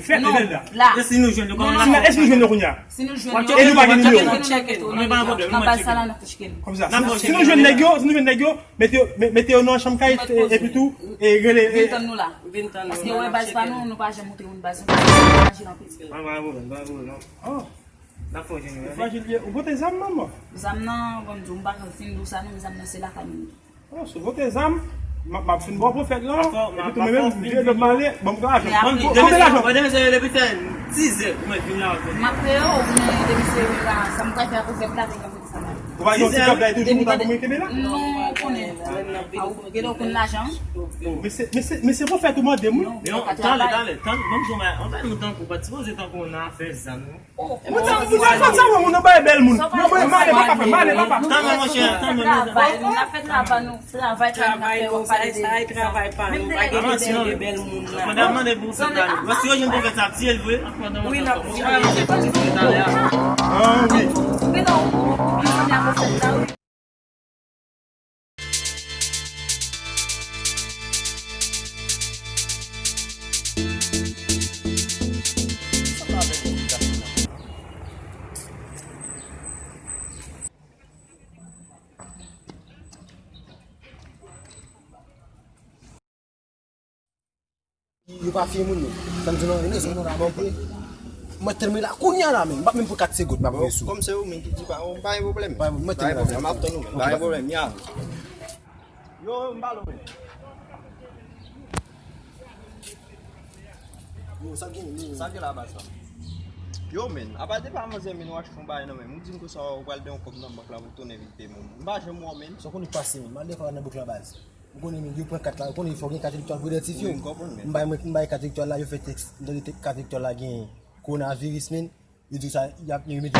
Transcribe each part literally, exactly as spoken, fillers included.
Fèt, non, la. E si nou jwenn yo, kòman n ap fè? E si nou jwenn yo kounye a? Si nou jwenn yo, e nou pa gen nimewo. N ap bay sa la, n ap tcheke l. Kòmsa, si nou jwenn nèg yo, si nou jwenn nèg yo, mete yo, me- mete yo nan chanm kay, epi tou, e rele, e vin tann nou la. Vin tann nou la. Paske wè baz pa nou, nou pa janm montre moun baz nou, paske nou aji anpil. Pa gen pwoblèm, pa gen pwoblèm, non. Oh. N ap fè w jwenn yo, wi. Ou pote zam, manman? Zam nan, ban m di w, m pa ka fin di w sa non, zam nan se lakay mwen. Oh, si w pote zam, m ap, m ap fin ba w pwofèt lan, epi tou mwen menm, m vire do m ale, ban m lajan. Konbyen lajan? Demen se depi fè dizè, ou mèt vin la avè m. M ap peye w, men depi se la, sa m pral fè ak pwofèt la, se pa pote sa la. Ou pa gen yon ti kòb la, toujou ou ta pou mwen kenbe la? Non, ou konnen. Ou gen lè ou konn lajan. Oh, men se, men se, men se pwofèt ou mande m, wi. Non, talè, talè, tann, ban m di w, on bagay nou tankou, pa t sipoze tankou nan afè zam, non. Mwen ta, mwen ta konn sa, mwen, moun nan bay bèl moun. Mwen, mwen, m ale, papa, m ale, papa. Tann mwen, monchè, tann mwen, monchè. Travay, nou ap fè travay nou, travay pa nou, travay nou, sa e travay pa nou, pa gen de bèl moun la. Mwen ta mande pou fèt la. Mwen si yo jwenn pou fèt sa, tiye l vre. Wi, n ap tiye l. Ah, wi. Men non, nou sanble ak fèt la, wi. Yo pa fiye moun yo. Sa m di non, e rezon nou la, bon, pou mwen tèlman la kounye a la, men m p ap menm pran kat segonn, m ap voye sou. Kòm se ou menm ki di pa, pa gen pwoblèm. Pa gen pwoblèm, mwen tèlman la. M ap tann ou menm. Pa gen pwoblèm, ya. Yo, m pale w menm. Yo, sa gen, yo. Sa gen la, baz la. Yo, men, apa de pa manzè, men, w ap fè yon bagay nan men m. Ou di m konsa, ou pral de yon kòb nan bank la pou tounen vin peye moun. M pa janm wè w, men. Sa w konnen k pase, men. M al defwa nan bank la, baz. Ou konnen, men, yo pran kat la, ou konnen, fò gen kat elektwal pou idantifye w. Wi, m konprann, men. M bay, mwen, m bay kat elektwal la, yo fè tèks, m tande kat elektwal la gen kowonaviris, men. Yo di sa, y ap, yo mete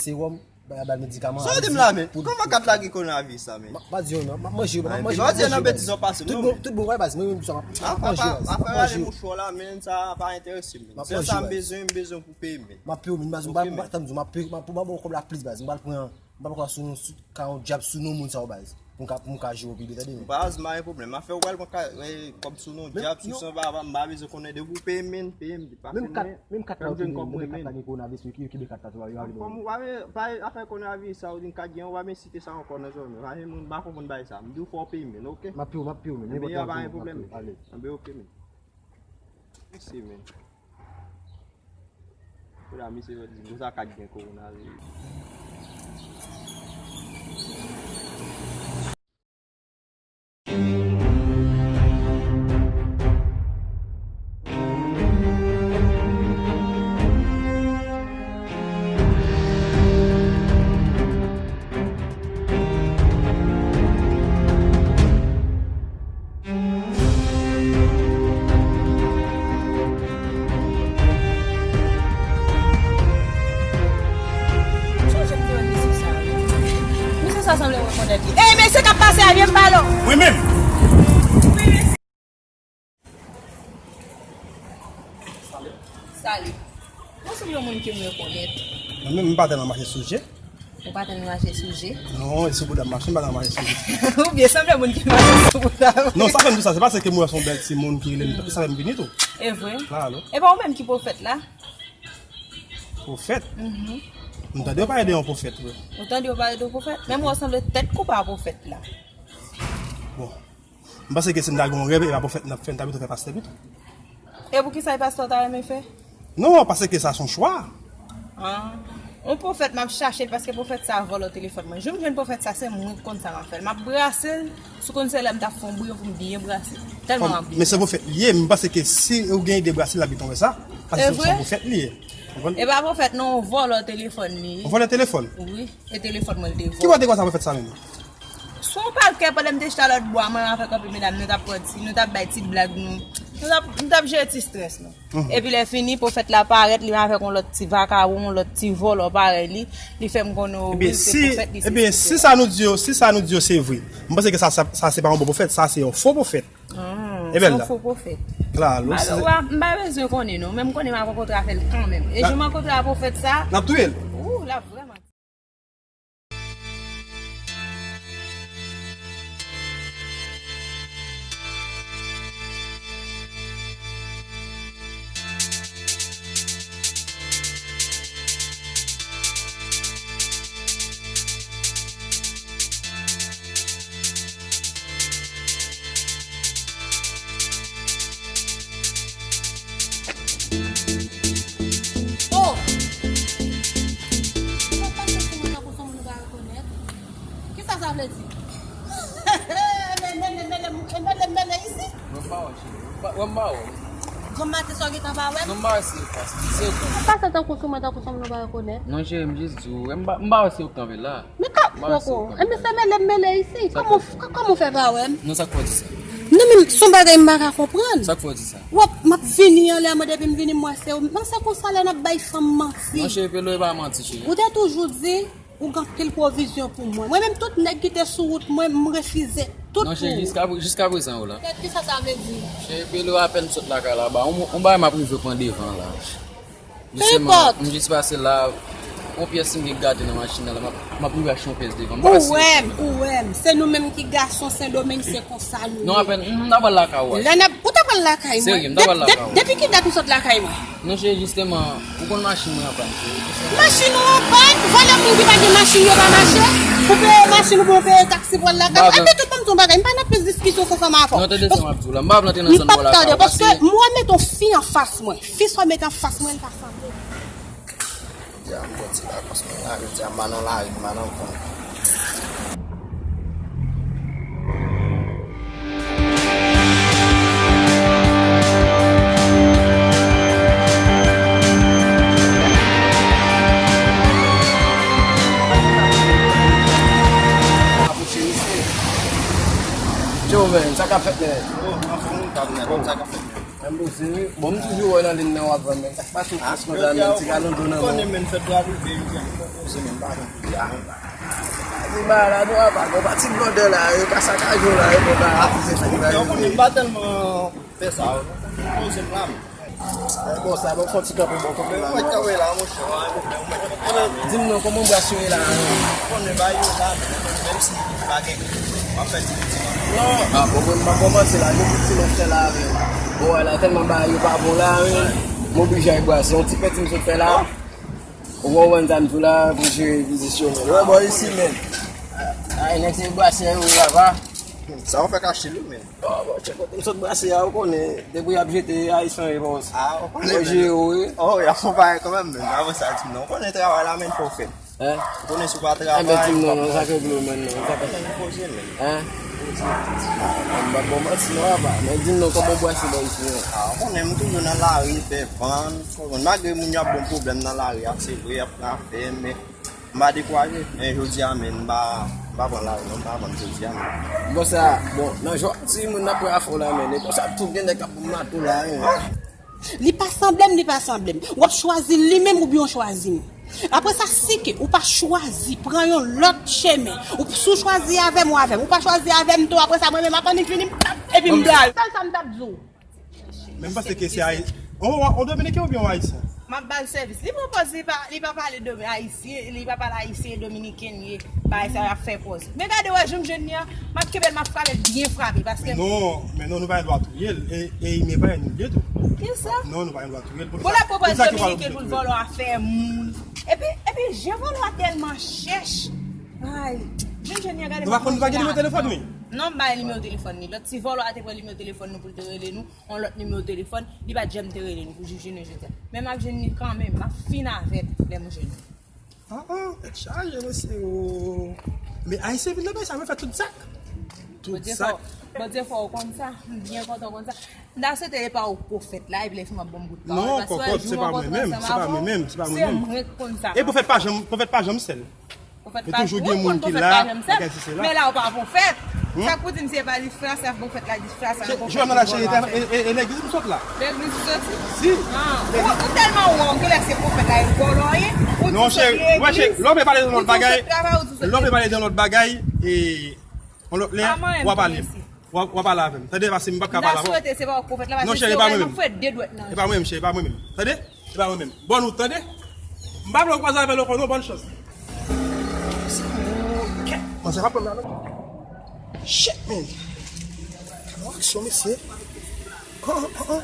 sewòm, ba, ba l medikaman. Sa w di m la, men? Kòman kat la gen kowonaviris la, men? M ap di w non, m ap manje, m ap manje, m ap manje, baz. Tout bon, tout bon, wè, baz, mwen menm sa, m ap manje, baz. Afè rale mouchwa la, men, sa pa enterese m, men. Sèl sa m bezwen, m bezwen pou peye m, men. M ap peye w, men, baz, m pa, m pa, tann m di w, m ap peye, m ap, m ap ba w kòb la plis, baz. M pral pran, m pral pran sou, sou, ka yon djab sou non moun sa yo, baz. Pou m ka, pou m ka jere w pi byen, tande, men. Baz, m pa gen pwoblèm. M ap fè w pral pran ka, e, kòb sou non djab, sou san papa, m pa bezwen konnen, depi w peye m, men, peye m, pa konnen. Menm kat, menm kat la, yo kenbe, menm kat la gen kowonaviris, yo kenbe kat la tou, yo ale. Kòm ou pa, pa afè kowonaviris sa, ou di m ka gen, ou pa men site sa ankò nan zòn, pa gen moun, m pa konprann bagay sa. M di w fò w peye m, men, oke? M ap peye w, m ap peye w, men. Nenpòt lè w ap peye m, m ap peye w. Ale. Anben, oke, men. Mèsi, men. Kounye a, misye di, konsa kat gen kowonaviris. Mesye sa sanble rekonèt li. Ey, mesye k ap pase a, vye m pale w. Mwen menm. Salut. Ou sanble yon moun ke m rekonèt. Mwen menm, m pa tèlman mache sou je. Ou pa tèlman mache sou je? Non, e sou bouda m mache, m pa tèlman mache sou je. Ou byen sanble moun ki mache sou bouda m. Non, sa fè m di sa, se paske m wè se yon bèl timoun ki rele m, sa fè m vini tou. E vre? Epa ou menm ki pwofèt la? Pwofèt? Mhm. M tande yo pale de yon pwofèt, vre. Ou tande yo pale de yon pwofèt? Menm ou sanble tèt koupe a pwofèt la. Bon. M panse ke si m ta gen yon rèv, e pa pwofèt n ap fè, n ta pito fè pastè pito. E poukisa e pastè w ta renmen fè? Non, paske sa se yon chwa. Ah. Yon pwofèt m ap chache l paske pwofèt sa vòlò telefòn mwen. Jou m jwenn pwofèt sa, se mwen k konn sa m ap fè l. M ap brase l, si w konn se lè m t ap fè yon bouyon pou m byen brase l. Tèlman m ap byen brase l. Men se pwofèt li ye, m panse ke si ou gen ide brase l, l ap byen tonbe sa. Paske se yon pwofèt li ye. Ou konprann? E pa pwofèt non, yon vòlò telefòn li ye. Yon vòlò telefòn? Wi, e telefòn mwen l te vòlò. Ki bò te konsa pwofèt sa menm? Sou yon pakè, pandan m te chita lòt bò a, mwen avèk anpil medam, nou t ap pran ti, nou t ap bay ti blag nou. M t ap, m t ap jere ti strès nou. Epi lè fini, pwofèt la parèt, li avèk yon lòt ti vakabon, yon lòt ti vòlò parèy li. Li fè m konnen, wi, se pwofèt, li se... Ebyen, si sa nou di yo, si sa nou di yo se vre, m panse ke sa, sa, sa se pa yon bon pwofèt, sa se yon fo pwofèt. E bèl la. Se yon fo pwofèt. Klalo. M pa bezwen konnen, non, men m konnen m ap rankontre avè l kanmenm. E jou m rankontre a pwofèt sa, n ap touye l. Ou, l ap vrèman Oh! Ou pa pase sou mwen tankou se yon moun ou pa rekonèt? Kisa sa vle di? Mele, mele, mele, mele, mele isi. Mwen pa wè, cheri. Mwen pa wè. Granm maten sa w gentan pa wè m? Non, m pa wè si yo k pase. Si yo k pase. Ou pase tankou sou mwen tankou se yon moun ou pa rekonèt? Non, cheri, m jis di w. M pa, m pa wè si yo k kanpe la. Men ka poko. Enben se mele m mele isi. Kòman w fè pa wè m? Non, sa k fè w di sa? Non, men se yon bagay m pa ka konprann. Sa k fè w di sa? W ap, m ap vini anlè mwen, depi m vini m wè se ou. Men se konsa lè n ap bay fanm manti. Non, cheri, Pelo, e pa manti, cheri. Ou te toujou di ou gen anpil pwovizyon pou mwen. Mwen menm, tout nèg ki te sou wout mwen, m refize tout pou ou. Non, cheri, jiska, jiska prezan yo la. Kèt, kisa sa vle di? Cheri, Pelo, apèn m sot lakay la, ba, yon, yon bagay m ap rive pran devan la. Jisteman, m jis pase la, yon pyès m gen gate nan machin nan la, m ap, m ap rive achte yon pyès devan. M pa si ou wè m, ou wè m. Se nou menm ki gason Sendomeng, se konsa nou ye. Non, apèn, m, m ta pral lakay ou. Lè n ap, ou ta pral lakay mwen? Serye, m ta pral lakay ou. Depi ki dat ou sot lakay mwen? Non, cheri, jisteman, ou konn machin mwen an pàn, cheri. Machin ou an pàn? Vòlè moun ki pa gen machin yo pa mache? Ou peye machin ou pou peye taksi pou al lakay mwen? Enben tout ban m di yon bagay, m pa nan plis diskisyon konsa m avè w. Non, tande sa m ap di w la. M pa vle antre nan zòn vòlè lakay ou, paske m wè mete yon fi anfas mwen. Fi sa w mete anfas mwen, l pa sanble. Jodi a m soti la, paske lari, jodi a m pa nan lari, m pa nan kwen. Yo, men, sa k ap fèt, men? Yo, anfòm, ou ka vin avè m, sa k ap fèt, men? Mwen poze wi. Bon, m toujou wè nan liy nan w ap vann, men sa k pase w plis konsa, men ti galon dlo nan men w. Konnen men fèt la rive, wi, men m poze, men m pa konn kote a. Li malad wi apa, gon pati blòdè la, yo ka sakaje w la, yo konn pa akize sa ki va rive. Yo konnen m pa tèlman fè sa, wi. M poze m la, men. Bon, sa bon, fò ti kanpe bò kote la. Mwen kanpe la, monchè. Di m non, kòman w ap asire la? Konnen ba yo la, menm si pa gen, w ap fè ti piti. Non. Ah, bon, mwen pa kòmanse la, gen piti lòt fè la avè m. Bon, wè la, tèlman bagay yo pa bon la, wi. M oblije al brase. Yon ti penti m sot fè la. Ou konprann sa m di w la, pou jere vizisyon mwen. Wè, bò isi, men. Ay, nèg se brase yo, wi, papa. Sa w fè kache li, men. Oh, bon, tchè, kote m sot brase a, ou konnen, depi y ap jete, Ayisyen yo, bon, ah, ou konnen, men. Jere yo, wi. Oh, y ap fè bagay kanmenm, men. Avan sa, di m non. Ou konnen travay la, men, fò w fè l. Hein? Ou konnen si w pa travay, ou pa manje. Enben, di m non, non, sa k regle w, men, non, sa k... Poze, men. Hein? M p ap ba w manti, non, apa. Men di m non, kòman w brase bò isi, non? Ah, ou konnen, m toujou nan lari, fè vann. Ou konprann, malgre moun yo ap ban m pwoblèm nan lari a, se vre, y ap frape m, men m pa dekouraje. Men jodi a, men, m pa, m pa pran lari, non, m pa vann jodi a, men. Bon, sa, bon, nan jodi, moun ap pran afè w la, men, e konsa, tout gen nèg k ap ban m mato la, men. Li pa sanble m, li pa sanble m. W ap chwazi li menm oubyen w chwazi m. Apre sa, si ke ou pa chwazi pran yon lòt chemen, ou, si w chwazi avè m, ou avè m. Ou pa chwazi avè m tou, apre sa, mwen menm, ap annik vini, m pap, epi m pral. Sèl sa m t ap di w. Men m panse ke se Ayi-, on, on Dominiken oubyen on Ayisyen? M ap ba l sèvis. Li pran pòz, li pa, li pa pale Domi-, Ayisyen, li pa pale Ayisyen, Dominiken li ye. Bagay sa y ap fè pòz. Men gade wè jan m jwenn li an, m ap kenbe l, m ap frape l byen frape, paske... Men non, men non, nou pa gen dwa touye l. E, e imen pa nou ye tou. Kisa? Non, nou pa gen dwa touye l. Pou l ap pran pòz Dominiken pou l vòlò afè moun. Epi, epi, jan vòlò a tèlman chèch. Ay, jan m jwenn li an, gade... Nou pa konn, nou pa gen nimewo telefòn li? Non, m pa gen nimewo telefòn li. Lòt ti vòlò a te pran nimewo telefòn nou pou l te rele nou. Yon lòt nimewo telefòn, li pa t janm te rele nou pou jwenn li jodi a. Men m ap jwenn li kanmenm, m ap fin avè l lè m jwenn li. Ah, ah, tèt chaje, mesye, oh. Men Ayisyen vin nan peyi sa, mwen fè tout zak. Tout zak. Bondye fè w konn sa, m byen kontan w konn sa. M ta swete e pa ou k pwofèt la, epi lè fini w ap ban m bout pawòl. Non, kòkòt, se pa mwen menm, se pa mwen menm, se pa mwen menm. Se mwen k konn sa. E pwofèt pa janm, pwofèt pa janm sèl. Pwofèt pa janm sèl. Men la ou pa pwofèt. Sa k pou di m se pa li frè sa, bon fèt la, li frè sa, bon fèt la, cheri, e, e, e legliz m sot la. Legliz ou soti? Si. Ah, ou, ou tèlman wè w genlè se pwofèt la, e vòlò ye. Non, cheri, wè, cheri, lè w vle pale de yon lòt bagay, lè w vle pale de yon lòt bagay, e, yon lòt lè, w a pale. W a, w a pale avè m. Tande, paske m p ap ka pale avè w. Non, cheri, e pa mwen menm. E pa mwen menm, cheri, e pa mwen menm. Tande? E pa mwen menm. Bòn wout, tande? M pa vle w kwaze avè l ankò non, bòn chans. Kèt, manzè pa pran m la non. Shit, man. Gade yon aksyon, mesye. An, an, an, an.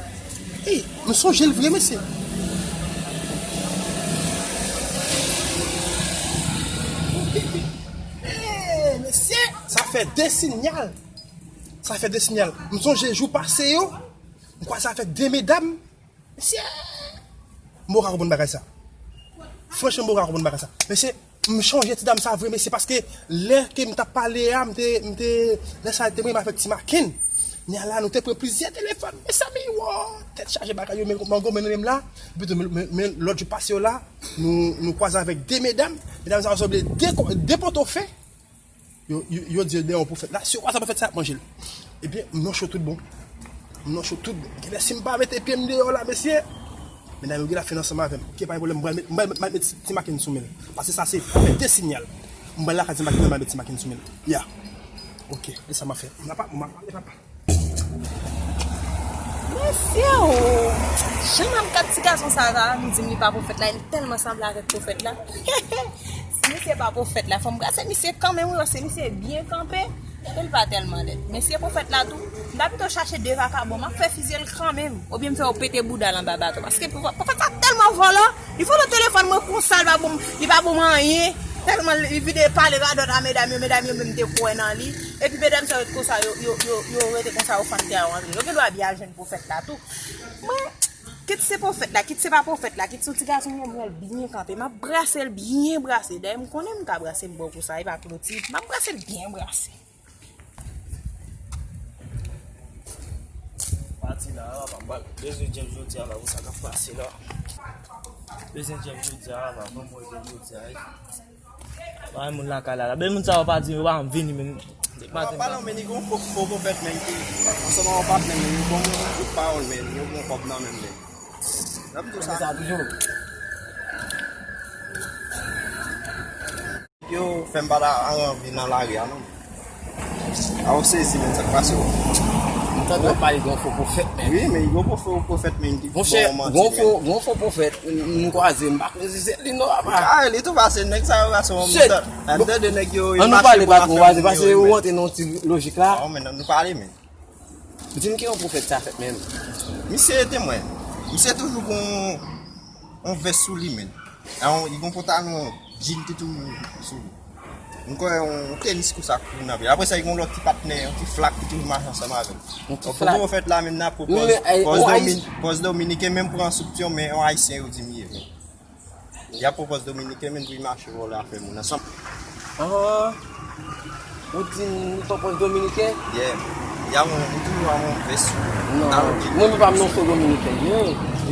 Ey, m sonje l vre, mesye. Ey, mesye, sa fè de sinyal. Sa fè de sinyal. M sonje jou pase yo, m kwaze avèk de medam. Mesye, m poko konprann bagay sa. Franchman, m poko konprann bagay sa. Mesye, m chonje ti dam sa vre, mesye, paske lè ke m t ap pale a, m te, m te, lè sa a te mwen avèk Ti Maken. Nè a la, nou te pran plizyè telefòn. Mezanmi, wo, tèt chaje bagay yo, men mango, men nou menm la. Epi tou, men, men, men lòt jou pase yo la, nou, nou kwaze avèk de medam. Medam sa yo sanble de, de potofen. Yo, yo, yo di yo deyò pwofèt la. Si yo kwaze pwofèt sa, y ap manje l. Ebyen, m nan cho tout bon. M nan cho tout bon. Genlè si m pa mete pye m deyò la, mesye, medam yo genlè fin ansanm avè m. Oke, pa gen pwoblèm. M pral met, m pral, m pral met Ti Maken sou men l. Paske sa se fè de sinyal. M pral lakay Ti Maken, m pral met Ti Maken sou men l. Ya. Oke, e sa m ap fè. M ap, m ap pale, papa. Mesye o! Jan m ap gad ti gason sa la, m di m li pa pwofèt la, li tèlman sanble avèk pwofèt la. Si misye pa pwofèt la, fò m brase misye kanmenm, wi, paske misye byen kanpe, e l pa tèlman lèd. Men si e pwofèt la tou, m ta pito chache de vakabon, m ap fè fizye l kanmenm, oubyen m fè yo pete bouda l anba bato, paske pwofèt, pwofèt la tèlman vòlò, li vòlò telefòn mwen konsa, li pa ban m, li pa ban m anyen, tèlman li vide pale radòt a medam yo, medam yo menm te kwè nan li, epi medam sa yo ret konsa, yo, yo, yo, yo rete konsa, yo fann tè a, yo antre. Yo gen dwa byen al jwenn pwofèt la tou. Mwen, kit se pwofèt la, kit se pa pwofèt la, kit se yon ti gason, mwen wè l byen kanpe. M ap brase l byen brase. Dayè, m konnen m ka brase m bò konsa, e pa Klotid. M ap brase l byen brase. Pati la, papa, m pral bezwen djèm jodi a, la, pou sa k ap pase la. Bezwen djèm jodi a, papa, ban m wè djèm jodi a, wi. Pa gen moun lakay la, la. Bèl moun sa yo pa di yo pa janm vini menm. Depi maten. Pa non, men li gon fo, fo pwofèt, men ki ansanm ak yon patnè, men yo bon, bon kout pawòl, men yo bon kòb nan men, men. N ap di sa. Sa toujou. Yo fè m pa ta anvi nan lari a, non. A, ou sezi, men, sa k pase w? M tande w pale de yon fo pwofèt, men. Wi, men yon fo, fo pwofèt, men, ki bon manti, men. Monchè, yon fo, yon fo pwofèt, m, m kwaze, m pa kwè si se li, non, papa. A, li tou pase, nèg sa yo pase yon moutad. Shit. Bon, ann tande nèg yo, ann nou pale, patwon, pase, pase yo rantre nan yon ti lojik la. Non, men, ann nou pale, men. Di m ki yon pwofèt sa fèt, men. Misye temwen. Misye toujou gon yon vès sou li, men. Yon, li gon pantalon djin ki toujou sou li. M kwè yon tenis konsa k toujou nan pye. Apre sa, li gon lòt ti patnè, yon ti flak ki toujou mache ansanm avè l. Yon ti flak. Donk, pwofèt la menm nan pran pòz, pòz Domin-, pòz dominiken, menm pran answipsyon, men yon ayisyen yo di m ye. Y ap pran pòz dominiken, menm pou y mache vòlè afè moun ansanm. Ah, ou di m li pran pòz dominiken? Yeah. Y a yon, li toujou a yon vès. Non, mwen menm pa m non se dominiken.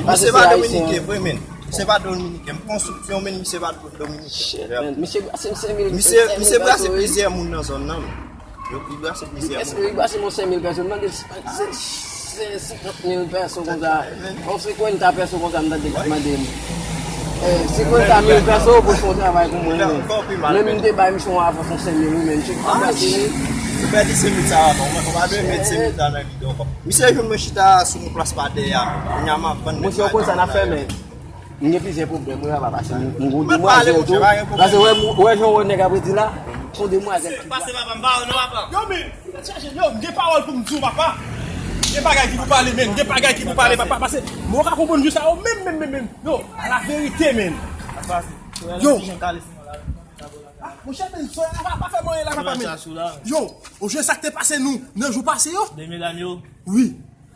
Misye pa dominiken vre, men. Misye pa dominiken. M pran answipsyon, men misye pa dominiken. Shit, man. Misye brase m senk mil, misye, senk mil misye brase pèso, wi. Plizyè moun nan zòn nan, men. Yo, li brase plizyè moun. Li brase m senk mil pèso. M mande, se, se senkant mil pèso konsa. Yon senkwanta pèso konsa, m tande k ap mande m. Eh, senkwanta mil pèso pou l fè yon travay pou mwen, men. Men m te bay misye yon avans yon senk mil, wi, men. Misye ki brase li. Ou pèdi senk mil sa, papa. Ou pa dwe met senk mil sa nan videyo ankò. Misye jwenn mwen chita sou yon plas pa dèyè a. Kounye a m ap vann nèg sa. Monchè, w konn sa n ap fè, men. M gen plizyè pwoblèm, wi, papa, paske m, m gon demwazèl tou. Paske wè, wè jan w wè nèg ap redi la, se yon demwazèl ki. Pase, papa, m pa wè non, papa. Yo, men, tèt chaje, yo, m gen pawòl pou m di w, papa. Gen bagay ki pou pale, men, gen bagay ki pou pale, papa, paske mwen ka konprann jou sa yo, menm, menm, menm, menm. Yo, a la verite, men. Yo. Ah, monchè, men, soyè la pa, pa fè mwen la, papa, men. Yo, ou jwe sa k te pase nou, nan jou pase yo? De medam yo. Wi.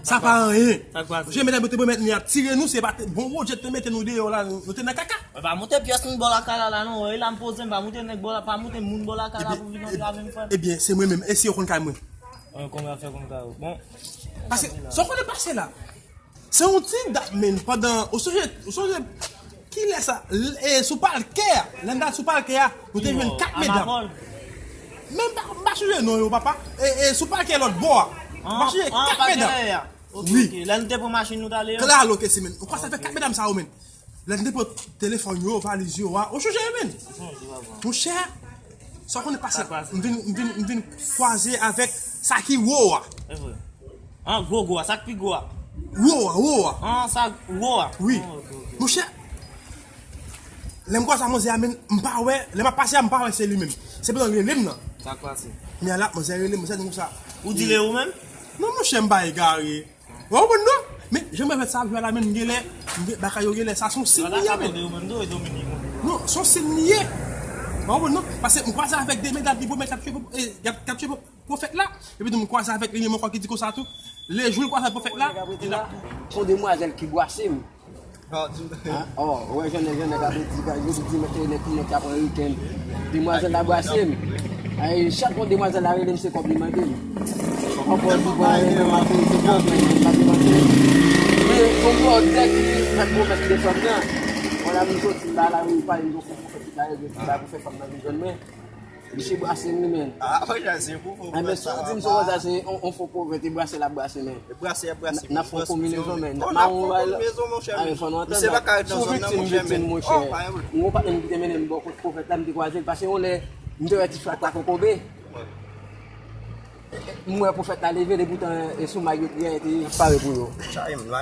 Sa pa anyen. Sa k pase? Jan medam yo te pwomèt nou y ap tire nou, se pa te, bon, Wodjè te mete nou deyò la, nou, nou te nan kaka. Mwen pa moute pyès moun bò lakay la, la, non. E la m poze, m pa moute nèg bò la, pa moute moun bò lakay la pou vin antre avè m, frè m. Ebyen, se mwen menm. E si yo konn kay mwen? Kòman y ap fè konn kay ou? Bon. Paske, sa w konnen pase la? Se yon ti dat, men, pandan, ou sonje, ou sonje, kilè sa? L-, e, sou palkè a, lè n t al sou palkè a, nou te jwenn kat medam. Men m pa, m pa chanje non yo, papa. E, e, sou pakè lòt bò a. M pa chanje kat medam. Ok, wi. Ok. Lè nou te pran machin nou t ale an? Klalo ke si, men. Ou kwè sa fè kat medam sa yo, men. Lè nou te pran telefòn yo, valiz yo a, ou chanje, men. Monchè, sa w konnen pase. M vin, m vin, m vin kwaze avèk sa ki wo a. E vre. An gwo gwo a, sa k pi gwo a. Wo a, wo a. An sa wo a. Wi. An, ok, ok. Monchè, lè m kwaze a manzè a, men, m pa wè, lè m ap pase a, m pa wè se li menm. Se pandan l rele m nan. Sa k pase? Men la, manzè rele m, manzè di m konsa. Ou di le ou menm? Non, monchè, m pa egare. Ou konprann non? Men, jan m wè sa ap jwe la, men, m genlè, m gen, bagay yo genlè, sa se yon siy li ye, men. Non, se yon siy li ye. Ou konprann non? Paske m kwaze avèk de medam ki pwomèt y ap tchwe, e, y ap, y ap tchwe pwofèt la. Epi tou m kwaze avèk li menm ankò ki di konsa tou. Le jou l kwaze avèk pwofèt la, li la. Se yon demwazèl ki bwase m. An, oh, ou wè jan nèg, jan nèg ap di, yo di, di mèt nèg ki nèg k ap pran wikenn. Demwazèl la bwase m. Ay, chak fwa demwazèl la rele m, se kòb li mande m. Ankò di bon, mwen, m ap peye kòb mwen, m ap depanse. Men, yon lòt nèg ki fè pwomès de fanm nan. Mwen la, m soti, m ba la, m pale, m di, fò pwofèt ki ta rele, ki ta pou fè fanm nan vin jwenn mwen. Misye bwase m, wi, men. Ah, monchè, se pou fo pwofèt sa. Anben, si w di m se konsa, se on, on fo pwofèt, e bwase l ap bwase, men. E bwase, ap bwase, n ap fè on konbinezon, men. Oh, n ap fè on konbinezon, monchè, men. Misye pa ka ret nan zòn nan, monchè, men. Oh, pa yon. M gon patnè m ki te mennen m bò kot pwofèt la, m te kwaze l, paske yon lè, m te wè ti frat la kokobe. M wè pwofèt la leve, li poutan, e sou may yo t gen, te pare pou yo.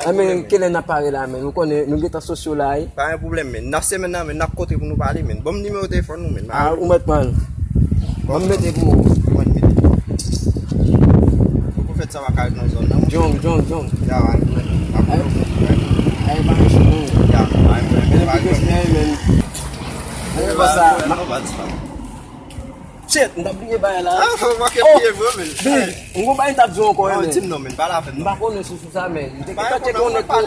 Anben, kilè n ap pare la, men? Ou konnen, nou gentan sosyo la, wi. Pa gen pwoblèm, men. Nan semèn nan, men, n ap kontre pou nou pale, men. Ban m nimewo telefòn nou, men. Ah, ou mèt pran l. Ban m mete pou ou. Ban m mete. Pou pwofèt sa pa ka ret nan zòn nan, monchè. Jong, jong, jong. Ya, wi. Ay, pa gen chou, non. Ya, pa gen pwoblèm, pa gen pwoblèm. Men, men, men, men. Shit, m t ap bliye bagay la. Ah, fò w manke bliye vre, men. Big, m gon bagay m t ap di w ankò, men. Di m non, men, pale avè m non. M pa konnen sou, sou sa, men. M te gentan tcheke yon nèg pou,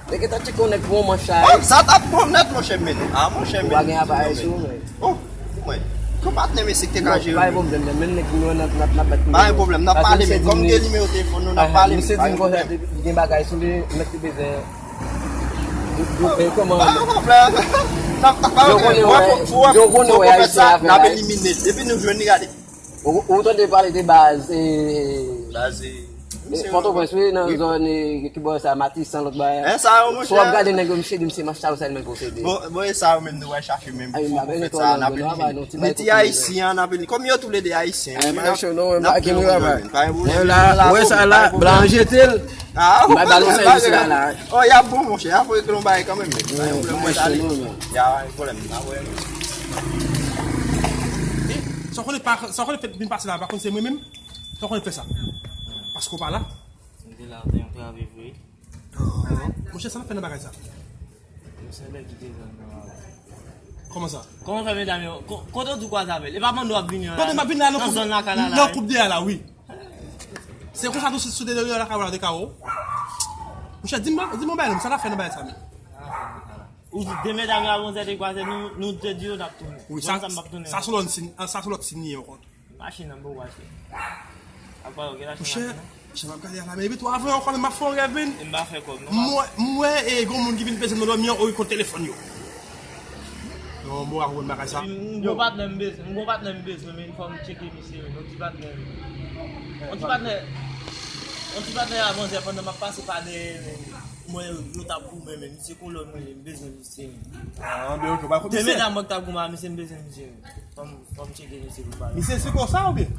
te gentan tcheke yon nèg pou yon manch sa. Oh, sa t ap bon nèt, monchè, men. Ah, monchè, men. Ou pa gen aparèy sou ou, men. Oh, mwen. Kon patnè mesye ki te ka jere. Pa gen pwoblèm, men nèg nou an, n ap, n ap, n ap bat. Pa gen pwoblèm, n ap pale, men. Kòm m gen nimewo telefòn nou, n ap pale, men. Misye di m konsa, gen bagay sou li, mèt li bezwen. Yo konnen wè, yo konnen wè Ayisyen ap fè la. Depi nou jwenn li, gade. Ou, ou tande pale de baz, e, Pòtoprens, wi, nan zòn, e, ki bò sa, Matisan, lòt bagay. Si w ap gade nèg yo, misye di m se manch sa yo sèlman posede. Bon, bon, e sa yo menm nou pral chache menm. Pou fèt sa, n ap elimine. Ni ti Ayisyen an, n ap elimine. Kòm yo toulede Ayisyen, wi, n ap, n ap gen yon travay. Mwen la, ou wè sa la, blan jete l. Ah, m bay bal yon sèvis la, la. Oh, y ap bon, monchè. Y ap regle yon bagay kanmenm, men. Pa gen pwoblèm, mwen t ale. Y a pa gen pwoblèm, m ap wè nou. E, sa w konnen pa, sa w konnen fèt vin pase la, pa konn se mwen menm? Sa w konnen fè sa? Paske w pa la? M te la, te antrave vre. Monchè, sa n ap fè nan bagay sa? Yo se lè ki te zòn nan la. Kòman sa? Kòman fè medam yo? Ko-, kote w di w kwaze avè l? E pa pandan w ap vini an la, nan zòn lakay la, la, nan koup dèyè la, wi. Se konsa tou si, si w te dèyè lakay ou la, te ka wè w. Monchè, di m, di m yon bagay non, sa n ap fè nan bagay sa menm? Ou di de medam yo a onzè te kwaze, nou, nou te di yo n ap tounen. Wi, sa, sa se lòt siy, sa se lòt siy li ye ankò. Machin nan bon achte. Apa yo gen achte machin nan? Monchè, m ap gade a la, men epi tou avan ankò, men m ap fè yon rèv, men. E m pa fè kòb non. M wè, m wè, e, gon moun ki vin peze m nan dòmi an, o, kont telefòn yo. Non, bon, avan bagay sa. M gon patnè m bezwen, m gon patnè m bezwen, men fò m tcheke misye, men yon ti patnè. Yon ti patnè, yon ti patnè avanzè pandan m ap pase pa dèyè, men. Mwen, yo t ap goumen, men misye kolòn mwen ye, m bezwen misye. Ah, men ok, ou pa konn misye. De medam mwen k t ap goumen a misye, m bezwen misye. Fò m, fò m tcheke misye pou m pale. Misye sou konsa oubyen?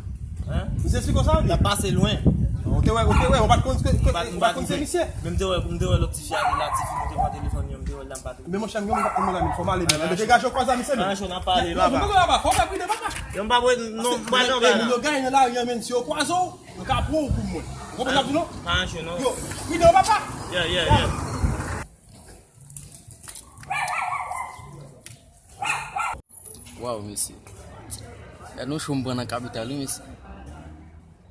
Hein? Misye sou konsa oubyen? L ap pase lwen. Ou te wè, ou te wè, ou pa t konn, ou pa t konn se misye. Men m te wè, m te wè lòt tifi a, la tifi, nou te pran telefòn yo, m te wè l la, m pa te. Men monchè, m gen moun k ap tann mwen la, men fò m ale, men. Degaje w kwaze a misye, men. Ancho, n ap pale, papa. Yo, m pa wè, non, m pa nan bagay la. Moun yo gaye nan lari a, men, si yo kwaze w, Mwen ka pran w pou mwen. Ou konprann sa m di non? Pa ancho non. Yo, pridan papa. Yeah, yeah, yeah. Waw, mesye. Gade yon cho m pran nan kapital, wi, mesye.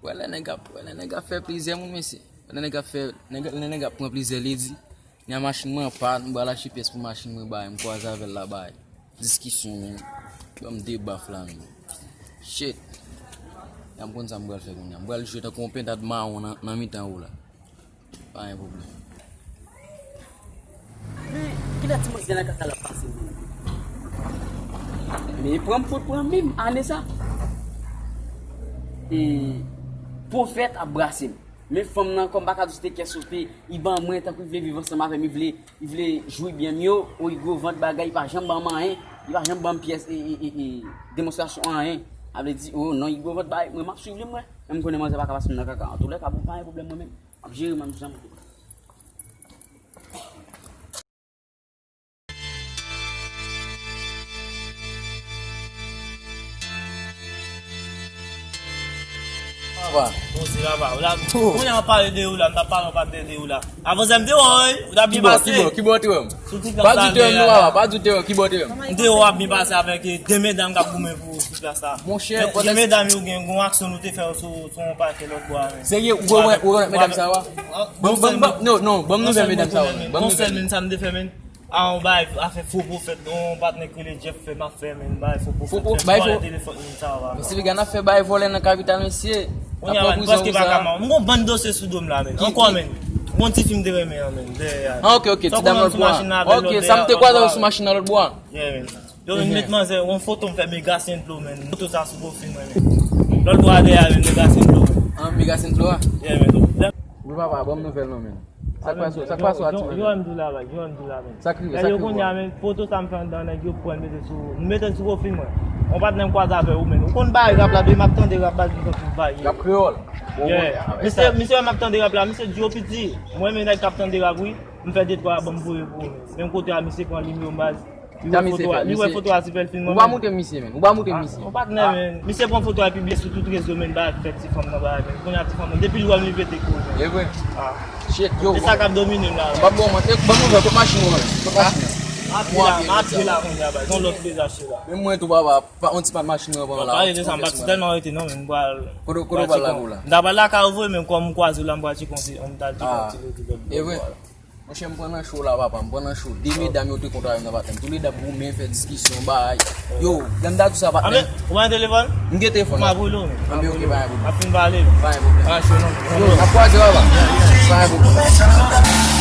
Wè lè nèg ap, wè lè nèg ap fè plizyè moun, mesye. Wè lè nèg ap fè, nèg, lè nèg ap pran plizyè ledi. Nya machin mwen an pàn, m pral achte pyès pou machin mwen ba li, m kwaze avè l la ba li. Diskisyon, men. Ban m de baf la, men. Shit. Nya m konn sa m pral fè kounye a. M pral jwe tankou yon pentad mawon nan, nan mitan ou la. Pa gen pwoblèm. Men, kilè ti manzè nan kaka la pase, men? Men pran m fout pran m, ane sa. E, pwofèt ap brase m. Men fanm nan, kòm pa ka di se te kè sote, li ban mwen, tankou li vle viv ansanm avè m, li vle, li vle jwi byen m yo, o, li gwo vant bagay, li pa janm ban m anyen, li pa janm ban m pyès, e, e, e, e, demonstrasyon anyen. A vle di, o, non, li gwo vant bagay, mwen m ap swiv li, mwen. Men m konnen manzè pa ka pase m nan kaka. Antoulèka, bon, pa gen pwoblèm, mwen menm. M ap jere m jan m vle. Papa. Bon, se papa. Ou la, kounye a w ap pale de ou la, m t ap pale yon patnè de ou la. Avan sa, m te wè w, wi. Ou t ap byen pase. Kibò, kibò, kibò te wè m? Sou ti plas la, men la. Pa di te wè m non, papa, pa di te wè m, kibò te wè m? M te wè w ap byen pase avèk, eh, de medam k ap goumen pou ti plas la. Monchè, men, de medam yo gen, gen yon aksyon nou te fè yo sou, sou yon pakè lòt bò a, men. Serye, ou rekonèt, ou rekonèt medam sa yo a? Bon, bon, bon, non, non, ban m nouvèl medam sa yo, men. Ban m nouvèl. Konsèy, men, sa m te fè, men. A, yon bagay, afè fo pwofèt, yon patnè k rele Jeff fè m ap fè, men, bagay fo pwofèt. Fo pwo-, fè m bagay fo-, vòlè telefòn moun sa yo a. Men se piga n ap fè bagay vòlè nan kapital, mesye. Kounye a, men, prèske pa ka, men. M gon bann dosye sou do m la, men. Ankò, men. Gon ti fi m te renmen an, men, dèyè a. Ah, ok, ok, ti dam lòt bò a. Ok, sa m te kwaze w sou machin nan lòt bò a. Yeah, men. Yo, men, met manzè, yon foto m fè Mega Saint Lo, men. Foto sa sou pwofil mwen, men. Lòt bò a dèyè a, men, Mega Saint Lo, men. Ah, Mega Saint Lo a? Yeah, men. Wi, papa, ban m nouvèl non, men. Sa k pase, sa k pase a ti nèg? Yo, yo, yo, m di w la, baz, yo, m di w la, men. Sa k rive, sa k rive? Yo, kounye a, men, foto sa m fè anndan, nèg yo pran l mete sou, m mete l sou pwofil mwen. Yon patnè m kwaze avè ou, men. Ou konn bagay rap la, depi m ap tande rap, baz, m santi m varye. Rap kreyòl. Yeah. Misye, misye wè m ap tande rap la, misye di, yo, piti, mwen renmen nèg k ap tande rap, wi. M fè de twa albòm voye pou ou, men. Menm kote a, misye pran nimewo m, baz. Li wè foto a, li wè foto a sou pwofil mwen. Ou pa montre m misye, men. Ou pa montre m misye. Yon patnè, men. Misye pran foto a, pibliye sou tout rezo, men, ba fè ti fanm nan, ba, men. Kounye a ti fanm nan, depi l wè m, li pete koze. E vre? Ah. Shit, yo. Se sa k ap domine m la. M p ap ba w manti. Ban m nouvèl, kot machin ou, men? Kot machin nan? M ap la, m ap la kounye a, ba. Yon lòt peyizaj la. Men mwen tou, papa, pa, yon ti pat machin mwen pran la. Pale de sa, m pa t tèlman rete, non, men m pral. Kote, kote w pral la, la? M ta pral lakay ou vre, men kòm m kwaze w la, m pral tcheke yon ti, m ta tcheke yon ti lòt bò. E vre? Monchè, m pran nan cho la, papa, m pran nan cho. De medam yo te kont avè m nan batay. Toulède ap goumen, fè diskisyon, bagay. Yo, gade m ta di w sa, patnè. Ou pa gen telefòn? M gen telefòn. M ap rele w, men. Anben, ok, pa gen pwoblèm. M ap fin pale. Pa gen pwoblèm. Pa cho non. Yo, n ap kwaze, papa. Pa gen pwoblèm.